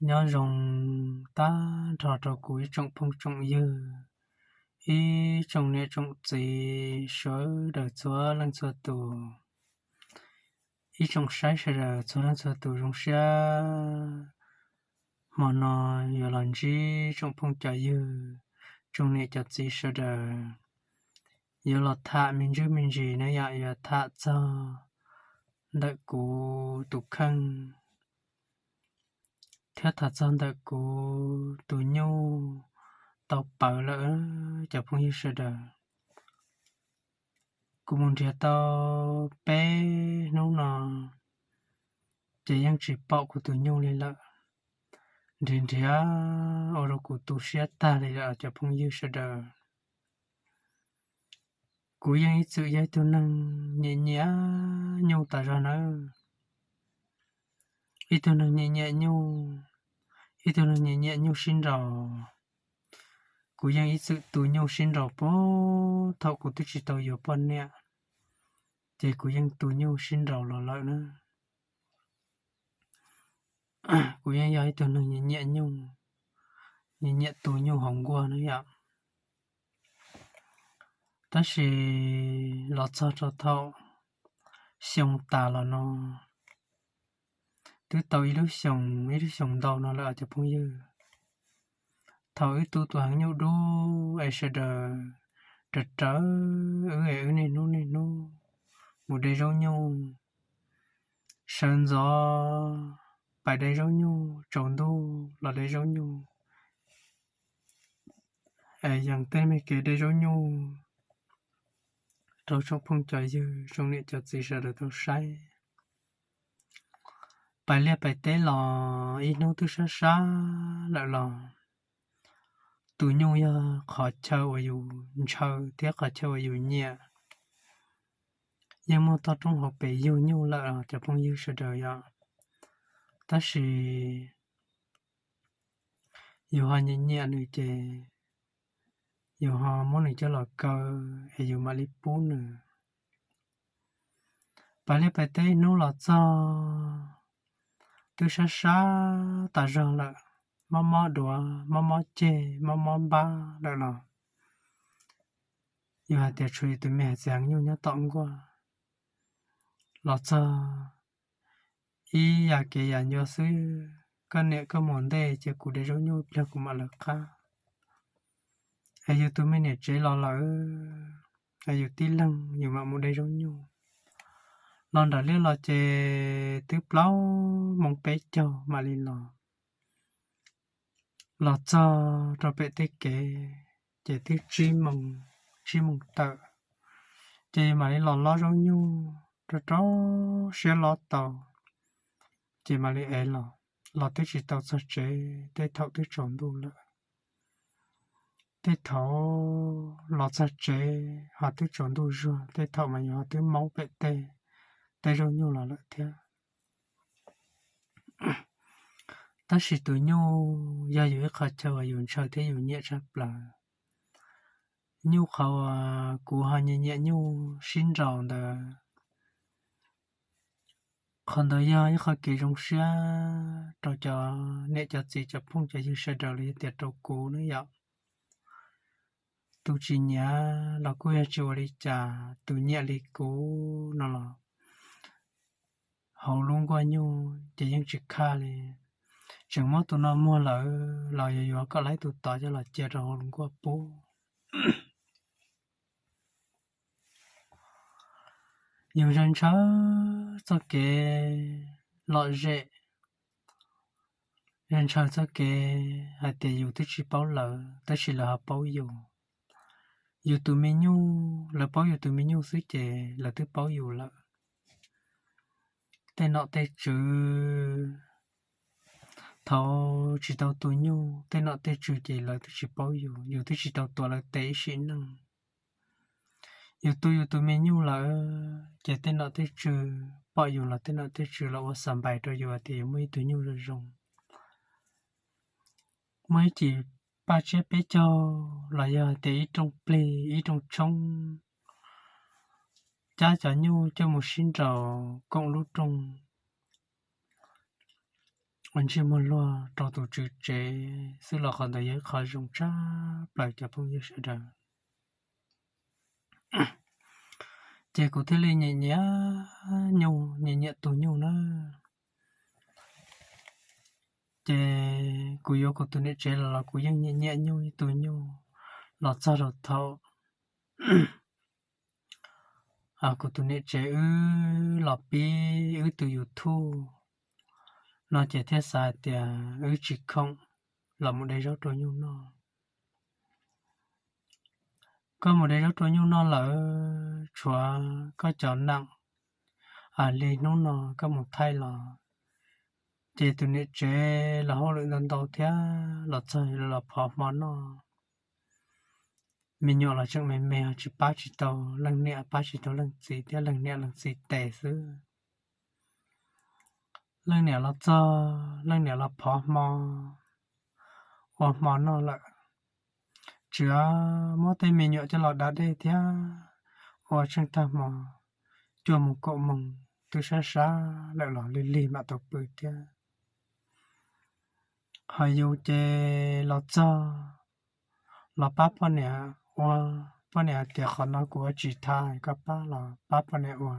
Nyob zoo tag nrho rau kuv ib tsoom phooj tsoom ywg, ib tsoom niam tsoom txiv sawv daws txhua leej txhua tus, ib tsoom saib sawv daws txhua leej txhua tus. Zoo siab hmo no yuav los ntsib tsoom phooj cov ywg, tsoom niam cov txiv sawv daws, yuav los tham me ntsis me ntsis na yom, yuav tham txog ntawm kuv tus kheej thiab tham txog ntawm kuv tus nyuj tau pawv lawm cov phooj ywg sawv daws. Kuv mus nrhiav tau peb hnub no ces yeej tsis pom kuv tus nyuj li lawm. Nrhiav nrhiav ua rau kuv tu siab tag li lawm cov phooj ywg sawv daws. Kuv yeej ib txwm yog ib tug neeg nyiam nyiam nyuj tas zog nawb. Ib tug neeg nyiam nyiam nyuj, ib tug neeg nyiam nyiam nyuj sib nraus. Kuv yeej ib txwm tu nyuj sib nraus puag thaum kuv twb tsis tau yuav poj niam, ces kuv yeej tu nyuj sib nraus los lawm na. Kuv yeej yog ib tug neeg nyiam nyiam nyuj, nyiam nyiam tu nyuj hauv nkuaj na yom. Tab sis los txog rau thaum xyoo tas los no, twb tau ib lub xyoos ib lub xyoos ntau no lawm cov phooj ywg. Thaum wb tu tus heev nyuj dub es sawv daws raws raws wb es wb niaj hnub niaj hnub mus de zaub nyuj, sawv ntxov pais de zaub nyuj, tsaus ntuj los de zaub nyuj, es yees tej me kev de zaub nyuj rau tsoom phooj cov ywg tsoom niam cov txiv sawv daws tau saib. Pais liaj pais teb los ib hnub twb sab sab lawm los tus nyuj yog qhov chaw uas yus ntshaw thiab qhov chaw uas yus nyiam. Yeej muaj toj roob hauv pes yug nyuj lawm cov phooj ywg sawv daws yom. Tab sis yus ho nyiam nyiam nws ces yus ho muab nws coj los kaw es yus mam li pub nws. Pais liaj pais teb ib hnub los txog twb sab sab tas zog lawm, mob mob duav, mob mob ceg, mob mob npab lawm los yus hais tias tshuav yus tus me hais txiv heev nyuj nyob tom nkuaj. Los txog ib yam kev yam ncua xwb, koj niam koj mus ntej ces kuv de zaub nyuj pliag kuv mam lawv qab. Es yus tus me niam tsev los lawm, es yus tib leeg yus mam mus de zaub nyuj. Los nram liaj los ces twb plaub moo peb caug mam li los. Los txog rau pem tej kev ces twb tsib moo, tsib moo tawm, ces yus mam li los lob zaub nyuj rau rau siab lob tau, ces mam li ev los. Los twb tsis tau txog tsev, tej thaum twb tsaus ntuj lawm. Tej thaum los txog tsev ho twb tsaus ntuj zuag, tej thaum mas yus ho twb maub pem tej, tej zaub nyuj los lawm thiab. Tab sis tus nyuj yog yus ib qho chaw uas yus ntshaw thiab yus nyiam tshaj plaws. Nyuj qhov uas kuv ho nyiam nyiam nyuj sib nraus ntawd, qhov ntawd yog ib qho kev zoo siab rau cov niam cov txiv cov phooj cov ywg sawv daws los yog tias rau kuv na yom. Tus tsis nyiam los kuj yog tsis ua li cas, tus nyiam li kuv no los hauv lub nkuaj nyuj ces yeej tsis khaj li. Tseem muab tus no muag lawm los yuav yuav kom laib tus tod coj los cia rau hauv lub nkuaj pub. Yus ntshaw ntshaw txoj kev lom zem, ntshaw ntshaw txoj kev hais tias yus twb tsis paub lawv tab sis lawv ho paub yus. Yus tus me nyuj, lawv paub yus tus me nyuj xwb ces lawv twb paub yus lawm. Tej nom tej tswv, thaum tsis tau tu nyuj tej nom tej tswv ces lawv twb tsis paub yus, yus twb tsis tau tuav lawv tes ib sim neej. Yus tu yus tus me nyuj lawm ces tej nom tej tswv pom yus los tej nom tej tswv los ua xas npais rau yus tias yus muaj ib tug nyuj zoo zoo, muaj ib cim paj tsiab peb caug los yog tias ib rooj plig ib rooj tshoob, cab cov nyuj coj mus sib nraus koom lub rooj. ua ntsej muag luag rau tus tswv tsev xwb los qhov ntawd yog ib qho zoo tshaj plaws cov phooj ywg sawv daws. Ces kuv thiaj li nyiam nyiam nyuj, nyiam nyiam tus nyuj na. Ces kuv yuav kuv tus niam tsev los los kuv yeej nyiam nyiam nyuj ib tug nyuj. Los txog rau thaum kuv tus niam tsev wb los pib wb tus YouTube no ces thiaj xav hais tias wb tsis khoom los mus de zaub rau nyuj noj. Koj mus de zaub rau nyuj noj lawm, tshuav koj cov neeb, a li hnub no koj mus thaij los ces tus niam tsev los hauj lwm ntau ntau thiab los txog los phov hmo noj. Me nyuam los tseem me me, tsis pab tsis tau leej niam, pab tsis tau leej txiv thiab leej niam leej txiv tes xwb. Leej niam los txog, leej niam los phov hmo, ua hmo noj lawm. Tsuas muab tej me nyuam coj los da dej thiab ua tsheej tag hmo, cuaj moos kaum moos twb sab sab lawm los lig lig mam tau pw thiab. Ho yus ces los txog los pab poj niam ua, poj niam hais tias qhov no kuv ua tsis tau, koj pab los pab poj niam ua.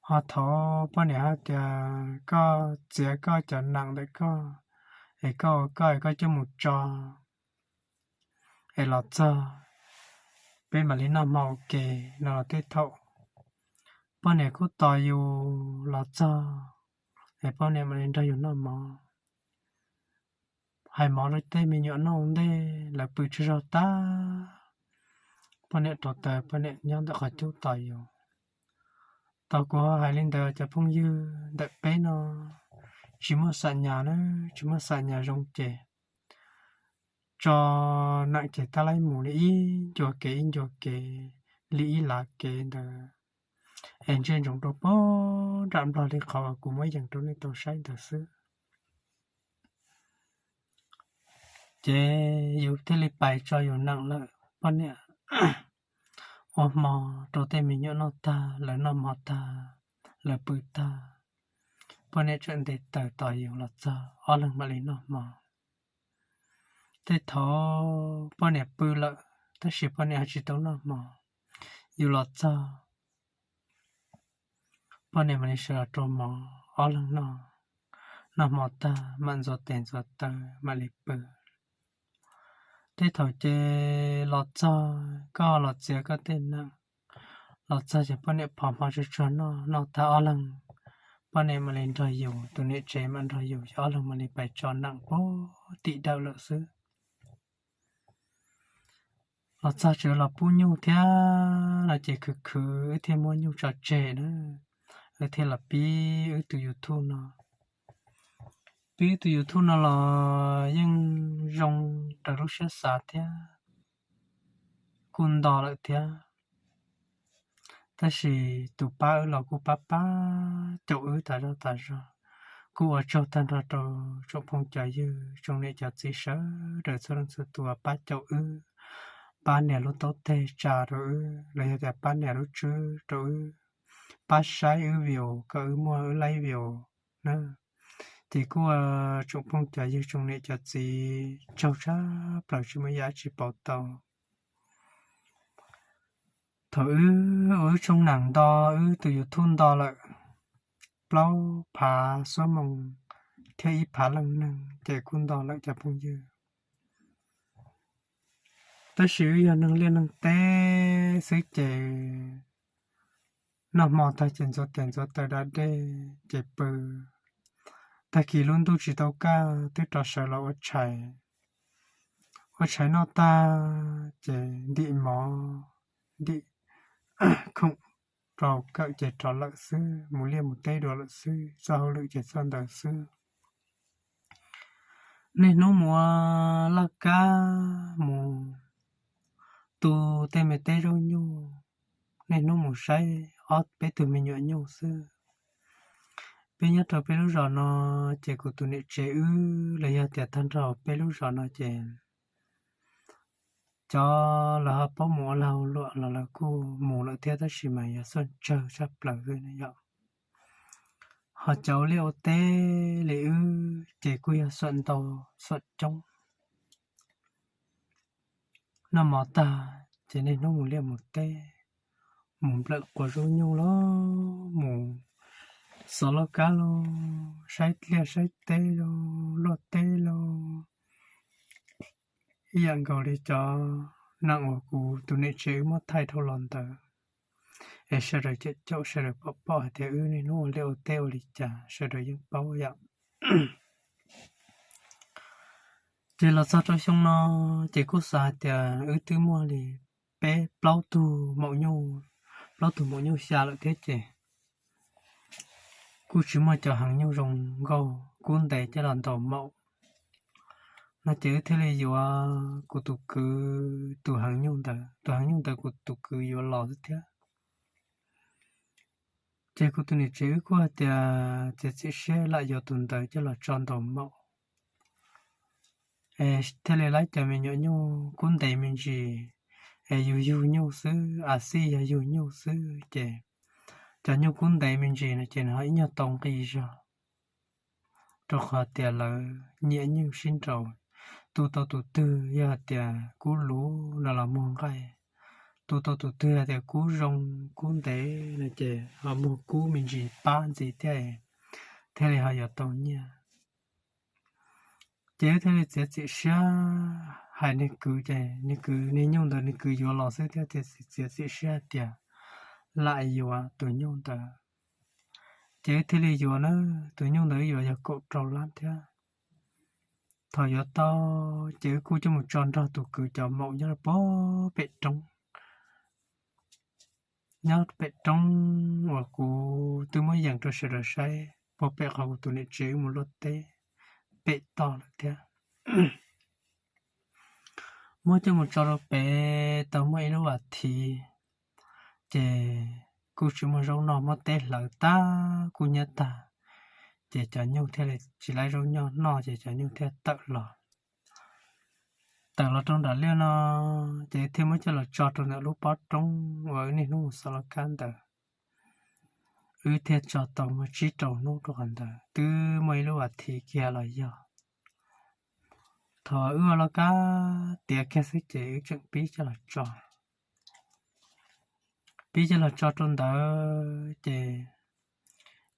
Ho thaum poj niam hais tias koj txiav koj cov neeb ntawm koj es koj ua koj es koj coj mus tso es los txog, peb mam li noj hmo ua ke no los tej thaum poj niam kuj tos yus los txog es poj niam mam li nrog yus noj mov. Hais mov rau tej me nyuam noj ua ntej, lawv pw tsaug zog tag, poj niam rauv taws, poj niam nyob ntawm qhov cub tos yus. Tau kuv hais li ntawd cov phooj ywg, ntawm peb no tsis muaj xam nyas na, tsis muaj xam nyas zoo ces tso neeb ces tab laib mus li ib ncua kev ib ncua kev, li ib lav kev ntawd es ntsia ntsoov rau pem nram nplog li qhov uas kuv muab yees rau nej tau saib ntawd xwb. Ces yus thiaj li pais tso yus neeb lawm, poj niam ua hmo rau tej me nyuam noj tag, lawv noj hmo tag, lawv pw tag, poj niam tseem nte taws tos yus los txog, ob leeg mam li noj hmo. Tej thaum poj niam pw lawm tab sis poj niam ho tsis tau noj hmo, yus los txog, poj niam mam li sawv los rau mov, ob leeg noj, noj hmo tag mam ntxuav tes ntxuav taw mam li pw. Tej thaum ces los txog koj los txiav koj tej neeb, los txog ces poj niam phov hmo tsuag tsuag noj, noj tag ob leeg, poj niam mam li nrog yus, tus niam tsev mam nrog yus, ob leeg mam li pais tso neeb puag tim dawm lawm xwb. Los txog tsev los pub nyuj thiab no ces khwv khwv wb thiaj muab nyuj tso tseg na, wb thiaj los pib wb tus YouTube no. Pib wb tus YouTube no los yeej zoo raws lub siab xav thiab, kuj nto lawm thiab. Tab sis tus pab wb los kuj pab pab caum wb tas zog tas zog. Kuj ua tsaug tag nrho rau tsoom phooj cov ywg tsoom niam cov txiv sawv daws txhua leej txhua tus pab caum wb, pab nias lub taub teg tsa rau wb los yog tias pab nias lub tswb rau wb, pab saib wb view kom wb muaj wb laib view na. Ces kuj ua tsoom phooj cov ywg tsoom niam cov txiv tsaug tshaj plaws tsis muaj ib yam tsis pauv tau. Thaum wb ua wb tshooj neem nto, wb tus YouTube nto lawm plaub phav xuab moos thiab ib phav leej neeg ces kuj nto lawm cov phooj ywg. Tab sis wb yog neeg liaj neeg teb xwb ces noj hmo tag ces ntxuav tes ntxuav taw da dej ces pw. Tag kis lub ntuj tsis tau kaj twb rov sawv los ua tshais. Ua tshais noj tag ces ntim mov, ntim khoom rau kawm ces rov lawm xwb, mus liaj mus teb dua lawm xwb, txoj hauj lwm ces txoj ntawd xwb. Niaj hnub mus ua laj kab, mus tu tej me teb zaub nyuj, niaj hnub mus saib ob peb tug me nyuam nyuj xwb. Peb nyob rau peb lub zos no ces kuv tus niam tsev wb los yog tias tag nrho peb lub zos no ces cov lawv ho paub mus ua lag ua luam los lawv kuj mus lawm thiab, tab sis mas yog xuaj tsawg tshaj plaws xwb ne yom. Ho cov ua liaj ua teb li wb ces kuj yog xuam ntau xuam coob. Noj mov tag ces niaj hnub mus liaj mus teb, mus nplawm quav zub nyuj los mus xov laj kab los saib liaj saib teb los luaj teb los, ib yam nkaus li cov neeg uas kuv tus niam tsev wb muab thaij dhau los ntawd. Es sawv daws caum caum sawv daws pom pom hais tias wb niaj hnub ua liaj ua teb ua li cas sawv daws yeej paub yom. Ces los txog rau xyoo no ces kuj xav hais tias wb twb muaj li peb plaub tug maum nyuj, plaub tug maum nyuj xya lawm thiab ces kuj tsis muaj cov heev nyuj zoo nkauj kub ntev coj los ntaus maum no ces wb thiaj li yuav kuv tus kwv tus heev nyuj ntawd, tus heev nyuj ntawd kuv tus kwv yuav los xwb thiab. Ces kuv tus niam tsev wb kuj hais tias txiav txim siab lam yuav tus ntawd coj los tso ntaus maum, es thiaj li laib cov me nyuam nyuj kub ntev me ntsis, es yug yug nyuj xwb, a xij yog yug nyuj xwb ces cov nyuj kub ntev me ntsis no ces nws ho ib nyuag tau nqi zog, rau qhov tias lawv nyiam nyuj sib nraus, tu tau tus twg yog hais tias kub luv no los muag nqaij, tu tau tus twg hais tias kub zoo kub ntev no ces ho muag kub me ntsis pab ntxiv thiab, thiaj li ho yuav tau nyiaj. Ces wb thiaj li txiav txim siab hais niag kwv ces niag kwv niag nyuj ntawd niag kwv yuav los xwb thiab, thiaj txiav txim siab hais tias lam yuav tus nyuj ntawd. Ces wb thiaj li yuav na, tus nyuj ntawd wb yuav yog kaum rau lab thiab. Thaum yuav tau ces wb kuj coj mus tso nrog tus kwv cov maum nyob pem roob, nyob pem roob uas kuv twb muab yees rau sawv daws saib puag pem qhov kuv tus niam tsev wb mus luaj teb pem toj lawm thiab. Muab coj mus tso rau pem tau muaj ib lub vas thiv, ces kuj tsis muaj zaub noj, muab teb hlawv tag kuj hnyiab tag, ces cov nyuj thiaj li tsis laib zaub noj, ces cov nyuj thiaj tawm los. Tawm los rau nram liaj no, ces thiaj muab coj los tso rau ntawm lub pob roob uas wb niaj hnub mus xov laj kab ntawd. Wb thiaj tso tau muaj tsib rau hnub rau qhov ntawd, twb muaj ib lub vas thiv kiag los yog. Thaum wb ua laj kab tiav kiag xwb ces wb tseem pib coj los tso. Pib coj los tso rau ntawd ces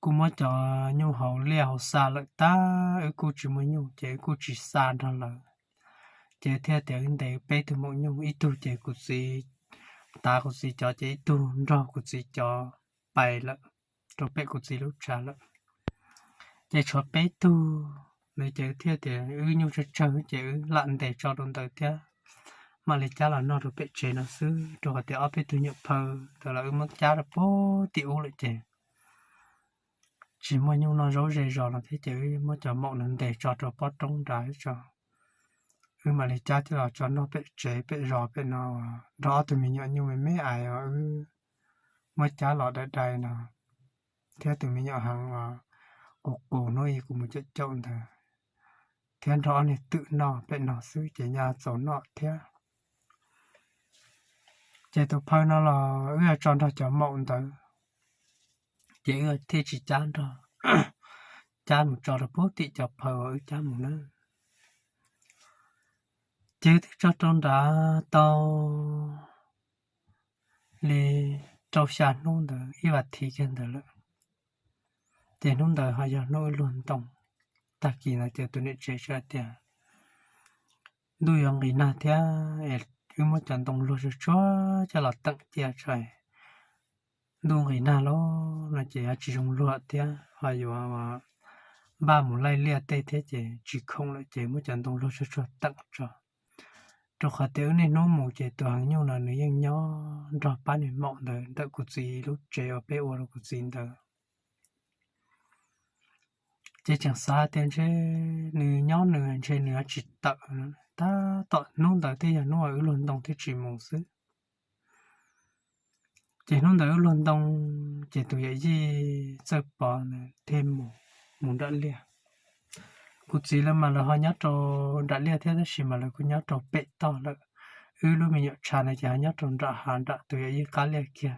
kuj muab cov nyuj hauv liaj hauv xa lawm tag, wb kuj tsis muaj nyuj ces wb kuj tsis xa nrog lawv. Ces thiaj tias wb ntes peb tug maum nyuj, ib tug ces kuv txiv, tav kuv txiv cov ces ib tug nrog kuv txiv cov pais lawm rau pem kuv txiv lub tsav lawm. Ces tshuav peb tug, ces thiaj tias wb nyuj tsawg tsawg ces wb lam ntes tso rau ntawd thiab, mam li cab los noj rau pem tsev no xwb, rau qhov tias ob peb tug nyuam phawj ntawd los wb muab cab rau puag tim ub lawm ces tsis muaj nyuj noj zaub ze zos no thiab ces wb muab cov maum no ntes tso rau pob roob nrad tso. Wb mam li cab coj los tso noj pem tsev pem zos pem no, nrog ob tug me nyuam nyuj me me ais os wb muab cab los dai dai no, thiab tus me nyuam heev os, qus qus hnub ib kuv mus caum caum ntawd, thiab nrog ob niag twm noj pem no xwb ces nyaj txaus noj thiab. Ces tus phawj no los wb yuav tso nrog cov maum ntawd, ces wb thiaj tsis cab nrog, cab mus tso rau puag tim cov phawj uas wb cab mus na. Ces wb twb tso rau nrad tau li rau xya hnub ntawd ib vas thiv kiag ntawd lawm. Ces hnub ntawd ho yog hnub wb luag ntoo. Tag kis ntawd ces tus niam tsev txawm hais tias ntuj yuav nqis nag thiab es wb muab cov ntoo luag tsuag tsuag coj los teem cia tso, ntuj nqis nag lawm no ces yuav tsis zoo luag thiab ho yuav npaj mus laij liaj tej thiab ces tsis khoom lawm ces muab cov ntoo luag tsuag tsuag teem tso. Rau qhov tias wb niaj hnub mus ces tus heev nyuj no nws yeej nyob nrog pab niag maum ntawd ntawm kuv txiv lub tsev uas peb ua rau kuv txiv ntawd. Ces tseem xav tias ntshe nws nyob nws ntshe nws yuav tsis tawm. Tab tom hnub ntawd thiaj yog hnub uas wb luag ntoo thiaj tsis mus xwb. Ces hnub ntawd wb luag ntoo, ces tus yawm yij Txawj Pov thiaj mus, mus nram liaj. Kuv txiv lawv mas lawv ho nyob rau nram liaj thiab tab sis mas lawv kuj nyob rau pem toj lawm. Wb lub me nyuam tshav no ces ho nyob rau nram hav nram tus yawm yij qab liaj kiag.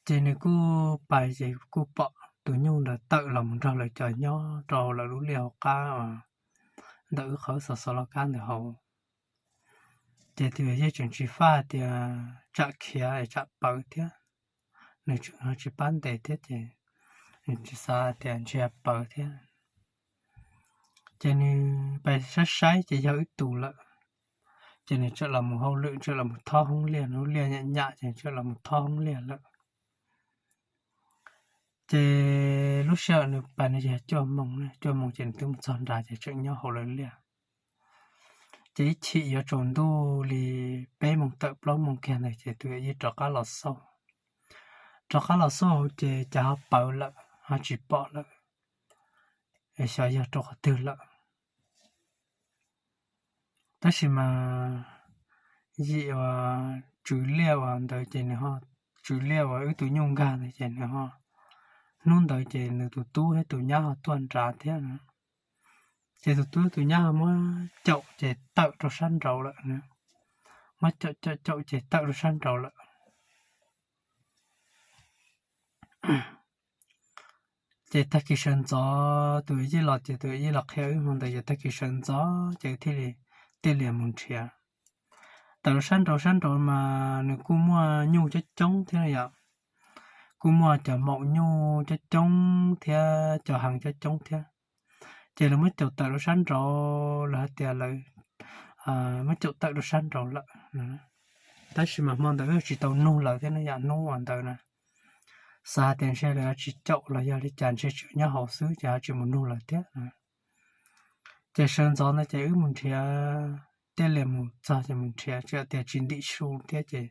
Ces nws kuj pais ces kuj pom tus nyuj ntawd tawm los mus nrog lawv cov nyob rau lawv lub liaj hauv qab uas ntawm wb qhov xov xov loj kab ntawd hauv. Ces tus yawm yij tseem tsis faj hais tias tsam khiav tsam pawv thiab, nws tseem tsis pab ntes thiab ces nws tsis xav tias ntshe pawv thiab. Ces nws pais saib saib ces yog wb tus lawm. Ces nws txawm los mus hauj lwm, txawm los mus thob hoob liaj, lub liaj nyam nyam ces txawm los mus thob hoob liaj lawm. Ces lub sij hawm nws pais no ces cuaj moos, cuaj moos ces nws twb mus txog nrad ces tseem nyob hauv lawv liaj. Ces ib chim yuav tsaus ntuj li peb moos tawm plaub moos kiag ntawd ces tus yawm yij rov qab los xauj. Rov qab los xauj hauv ces cas ho pawv lawm, ho tsis pom lawm, xyov yog rau qhov twg lawm. Tab sis mas yim uas tswv liaj uas ntawd ces nws ho, tswv liaj uas wb tus nyuj nkag ntawd ces nws ho, hnub ntawd ces nws tus tub thiab tus nyab ho tuaj nrad thiab na. Ces tus tub tus nyab ho muab caum ces tawm rau sab nraud lawm, muab caum caum caum ces tawm rau sab nraud lawm. Ces tag kis sawv ntxov tus yij los ces tus yij los qhia wb hmo ntawd ces tag kis sawv ntxov ces wb thiaj li, thiaj li mus nrhiav. Tawm rau sab nraud, sab nraud mas nws kuj muaj nyuj coob coob thiab yom, kuj muaj cov maum nyuj coob coob thiab cov heev coob coob thiab. Ces lawv muab caum tawm rau sab nraud, lawv hais tias lawv muab caum tawm rau sab nraud lawm. Tab sis mas hmo ntawd tsis tau nug lawv thiab no yom, hnub uas ntawd na, xav hais tias ntshe lawv tsis caum los yog li cas ntshe tseem nyob hauv xwb ces ho tsis mus nug lawv thiab. Ces sawv ntxov ntawd ces wb mus nrhiav, thiaj li mus txog ces mus nrhiav tsis tias tsis ntim su thiab ces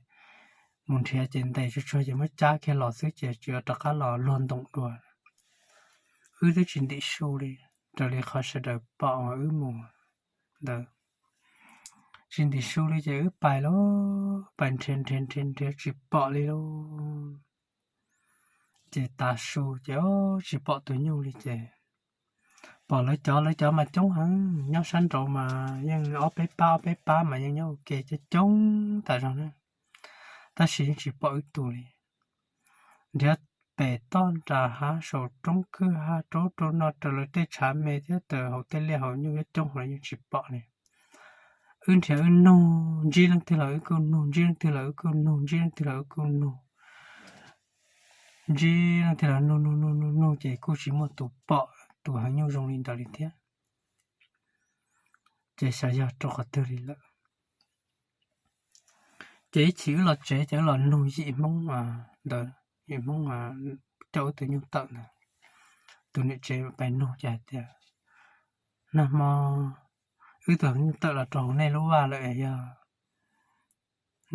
mus nrhiav ces ntes tsuag tsuag ces muab cab kiag los xwb ces tsuas rov qab los luag ntoo dua. Wb twb tsis ntim su li, raws li qhov sawv daws pom uas wb mus ntawd, tsis ntim su li ces wb pais lauj, pais nrhiav nrhiav nrhiav nrhiav tsis pom li lauj. Ces tav su ces tsis pom tus nyuj li ces pom lawv cov, lawv cov mas coob heev, nyob sab nraud mas yeej ob peb pab ob peb pab mas yeej nyob ua ke coob coob tas zog na, tab sis yeej tsis pom wb tus li. Nrhiav pem toj nram hav saum roob kwj ha rau rau no raws lawv tej tshav me thiab raws hauv tej liaj hauv nyuj coob coob hauv los yeej tsis pom li. Wb nrhiav wb nug, ntsib leej twg los wb kuj nug, ntsib leej twg los wb kuj nug, ntsib leej twg los wb kuj nug, ntsib leej twg los nug nug nug nug nug ces kuj tsis muaj tus pom tus heev nyuj zoo li ntawd li thiab. Ces xyov yog rau qhov twg li lawm. Ces ib chim wb los tsev ces wb los nug yim Hmoob ntawd, yim Hmoob coj wb tus nyuj tawm ntawd, tus niam tsev pais nug ces hais tias, nag hmo wb tus nyuj tawm los rau hauv nej lub vaj lawm yog,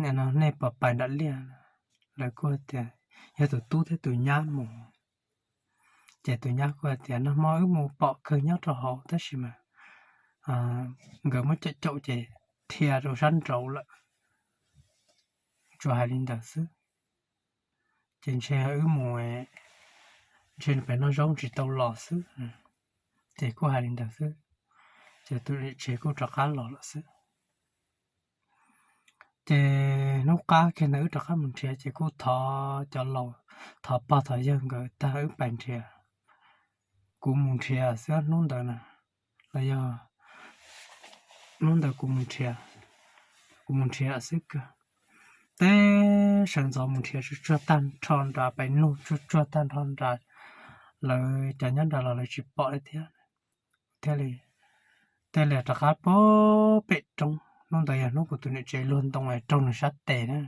nim no nej puas pais nram liaj? Lawv kuj tias yog tus tub thiab tus nyab mus. Ces tus nyab kuj hais tias nag hmo wb mus pom kawg nyob rau hauv tab sis mas nkawd muab caum caum ces dhia rau sab nraud lawm. Tsuas hais li ntawd xwb, ces ntshe wb mus, ntshe pem noj zaub tsis tau los xwb. Ces kuj hais li ntawd xwb, ces tus niam tsev kuj rov qab los lawm xwb. Ces hnub qab kiag ntawd wb rov qab mus nrhiav ces kuj thov cov laus, thov pog thov yawg nkawd tag wb pais nrhiav. Kuv mus nrhiav xwb hnub ntawd na, los yog hnub ntawd kuv mus nrhiav, kuv mus nrhiav xwb kawg. Teb sawv ntxov mus nrhiav tsuag tsuag tag nrho nrad, pais nug tsuag tsuag tag nrho nrad, lawv cov nyob nrad los lawv tsis pom li thiab. Thiaj li, thiaj li rov qab pem roob, hnub ntawd yog hnub kuv tus niam tsev luag ntoo raug nws sab tes na.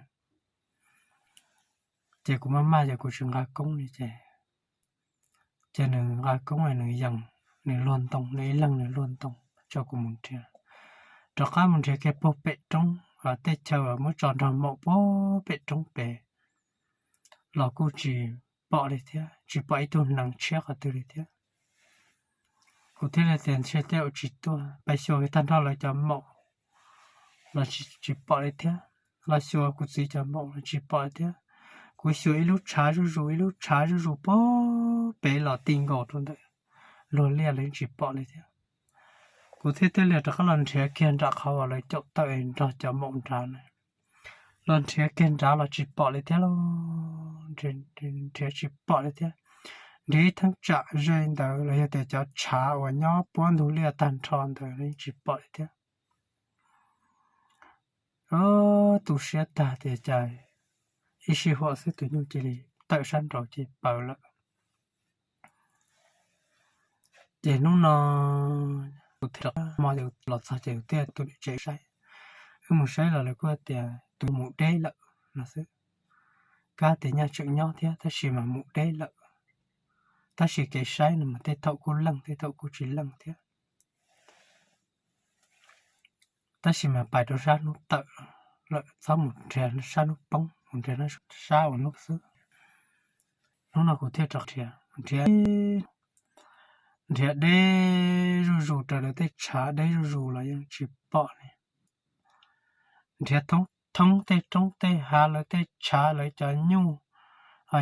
Ces kuv maj maj ces kuv tsis nqa koob li ces, ces nws nqa koob nws yees, nws luag ntoo, nws ib leeg nws luag ntoo tso kuv mus nrhiav. Rov qab mus nrhiav kiag puag pem roob, tej chaw muab tso nrog maum puag pem roob pem los kuj tsis pom li thiab, tsis pom ib tug hneev tshiab qhov twg li thiab. Kuv thiaj li tias ntshe tej zaum tsis tuaj, pais xyuas kiag tag nrho lawv cov maum los tsis pom li thiab, los xyuas kuv txiv cov maum los tsis pom li thiab. Kuv xyuas ib lub tshav zuj zus ib lub tshav zuj zus puag pem los ti nkaus rau ntawm luag liaj los tsis pom li thiab. Kuv thiaj thiaj li rov qab los nrhiav kiag nram qhov uas lawv caum tawm nrog cov maum nrad na. Los nrhiav kiag nrad los tsis pom li thiab lauj, nrhiav tsis pom li thiab. Nrhiav ib thaj tsam ze ntawd los yog tias cov tshav uas nyob puab ntug liaj tag nrho ntawd los yeej tsis pom li thiab. Tu siab tag tias cas ib sij huam xwb tus nyuj cia li tawm sab nraud ces paws lawm. Ces hnub no kuv thiaj hmo los txog ces kuv thiaj tu niam tsev saib. Wb mus saib los lawv kuj tias tus mus deb lawm no xwb. Kab tias nyaj tseem nyob thiab tab sis mas mus deb lawm. Tab sis kev saib no mas tej thaum kuj leej tej thaum kuj tsis leej thiab. Tab sis mas pais rau sab hnub tawm lawm, txhob mus nrhiav sab hnub poob, mus nrhiav sab uas hnub xwb. Hnub no kuv thiaj rov nrhiav, nrhiav deb zuj zus raws lawv tej tshav deb zuj zus los yeej tsis pom li. Nrhiav thoob tej roob tej hav lawv tej tshav lawv cov nyuj,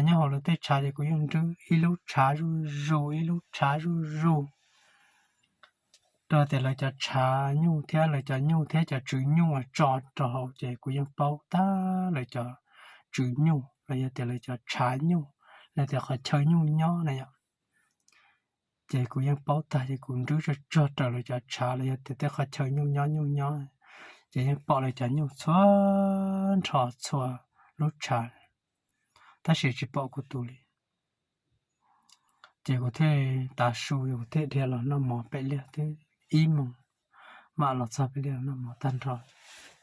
nyob hauv lawv tej tshav ces kuv yeej nrhiav ib lub tshav zuj zus ib lub tshav zuj zus. Rau tias lawv cov tshav nyuj thiab lawv cov nyuj thiab cov tswv nyuj uas tso rau hauv ces kuv yeej paub tag lawv cov tswv nyuj los yog tias lawv cov tshav nyuj, los tias qhov chaw nyuj nyob na yom. Ces kuv yeej paub tag ces kuv nrhiav tsuag tsuag raws lawv cov tshav los yog tias tej qhov chaw nyuj nyob nyuj nyob, ces yeej pom lawv cov nyuj txhua nrho txhua lub tshav, tab sis tsis pom kuv tus li. Ces kuv thiaj tav su kuv thiaj dhia los noj mov pem liaj twb ib moos, mam los txog pem liaj noj mov tag nrho,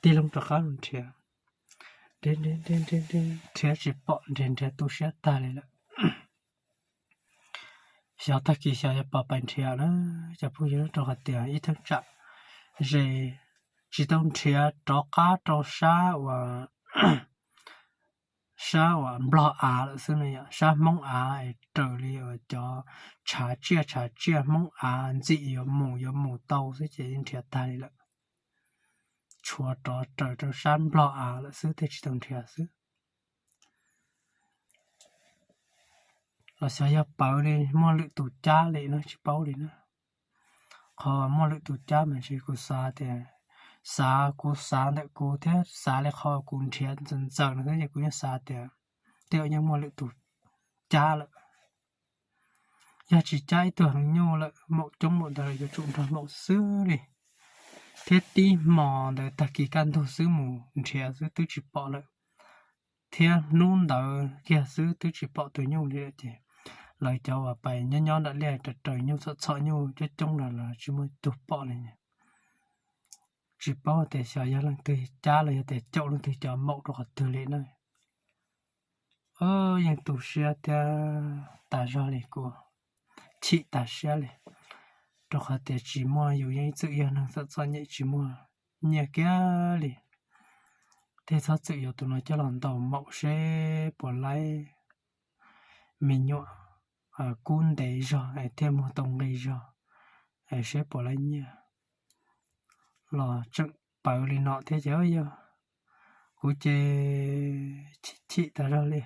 tig loo rov qab los nrhiav, nrhiav tsis pom, nrhiav nrhiav tu siab tag li lawm. Xyov tag kis xyov yuav pom pais nrhiav na cov phooj ywg, rau qhov tias ib thaj tsam ze tsis tau nrhiav rov qab rau sab uas sab uas Nplog av lawm xwb no, sab Hmoob av es raws li uas cov tshav tsiaj tshav tsiaj Hmoob av ntxim yuav mus yuav mus tau xwb ces yeej nrhiav tag li lawm. Tshuav rov raws rau sab Nplog av lawm xwb thiaj tsis tau nrhiav xwb. Los xyov yog pawv li muaj lwm tus cab li no tsis paub li na. Qhov muaj lwm tus cab mas ntshe kuv xav tias, xav kuv xav ntawm kuv thiab xav li qhov kuv nrhiav ntxaws ntxaws no thiab ces kuv yeej xav tias tej zaum yeej muaj lwm tus cab lawm. Yog tsis cab ib tug heev nyuj lawm maum coob npaum ntawd lawm yuav tsum nrog maum xwb li. Thiab tib hmo ntawd tag kis kaj ntug xwb mus nrhiav xwb twb tsis pom lawm, thiab hnub ntawd kiag xwb twb tsis pom tus nyuj li lawm ces lawv cov uas pais nyob nyob nram liaj raws raws nyuj txhom txhom nyuj coob coob los los tsis muaj tug pom li. Tsis paub tias xyov yog leej twg cab los yog tias caum leej twg cov maum rau qhov twg li na. Yeej tu siab thiab tas zog li, kuv chim tas siab li, rau qhov tias tsis muaj, yus yeej ib txwm yog neeg txom txom nyem tsis muaj nyiaj kiag li, thiaj txhob txwm yuav tus no coj los ntaus maum seb puas laib me nyuam kub ntev zog es thiaj muag tau nqi zog es seb puas laib nyiaj los tseem pawv li no thiab ces yog kuv ces chim chim tas zog li.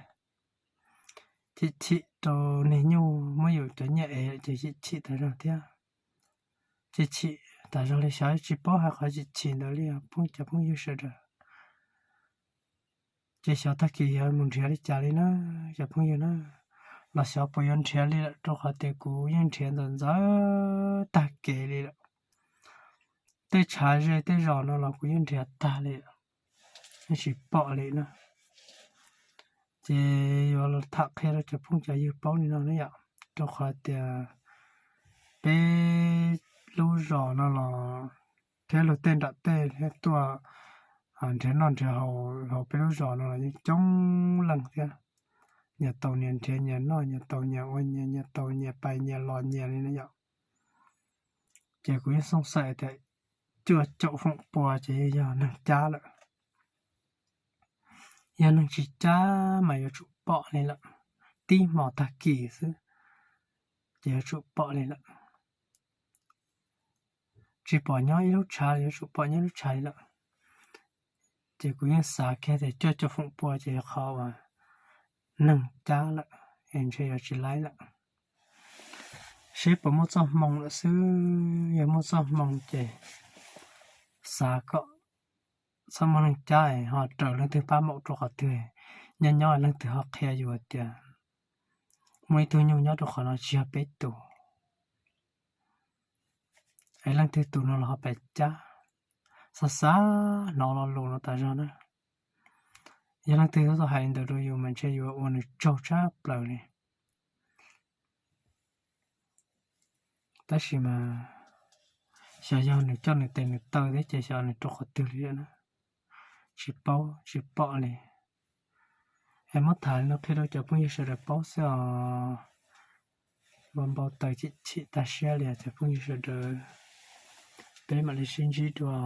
Chim chim rau niag nyuj muab yus cov nyiaj ev ces chim chim tas zog thiab. Chim chim tas zog li, xyov tsis paub hais qhov chim chim ntawd li os phooj, cov phooj ywg sawv daws. Ces xyov tag kis yuav mus nrhiav li cas li na, cov phooj ywg na, los xyov puas yuav nrhiav li lawm, rau qhov tias kuv yeej nrhiav ntxaws ntxaws tag kev li lawm. Tej tshav ze tej zos no los kuv yeej nrhiav tag li, yeej tsis pom li na. Ces yuav los tham qhia rau cov phooj cov ywg paub li no na yom, rau qhov tias peb lub zos no los thiab luag tej nram tej thiab tuaj nrhiav noj nrhiav haus hauv peb lub zos no los yeej coob leej thiab. Nyias tau nyias nrhiav nyias noj, nyias tau nyias ua nyias, nyias tau nyias pais nyias los nyias li na yom. Ces kuv yeej xooj xaim tias cuaj caum foom pua ces yog neeg cab lawm. Yog neeg tsis cab mas yuav tsum pom li lawm, tib hmo tag kis xwb ces yuav tsum pom li lawm. Tsis pom nyob ib lub tshav li, yuav tsum pom nyob ib lub tshav li lawm. Ces kuv yeej xav kiag tias cuaj caum foom pua ces yog qhov uas neeg cab lawm es ntshe yuav tsis laib lawm. Seb puas muaj txoj hmoo lawm xwb, yog muaj txoj hmoo ces xav kom txhob muaj neeg cab ho raws leej twg pab maum rau qhov twg. Nyob nyob leej twg ho qhia yus tias muaj ib tug nyuj nyob rau qhov no tsis yog peb tus, es leej twg tus no los ho pab cab. Xav xav hnov lo lus no tas zog na. Yog leej twg tau hais li ntawd rau yus mas ntshe yuav ua nws tsaug tshaj plaws li. Tab sis mas xyov yog nws coj nws tes nws taw thiab ces xyov nws rau qhov twg li na. Tsis paub tsis pom li. Es muab tham li no qhia rau cov phooj ywg sawv daws paub xwb os. Npau npau taws chim chim tag siab li os cov phooj ywg sawv daws. Peb mam li sib ntsib dua.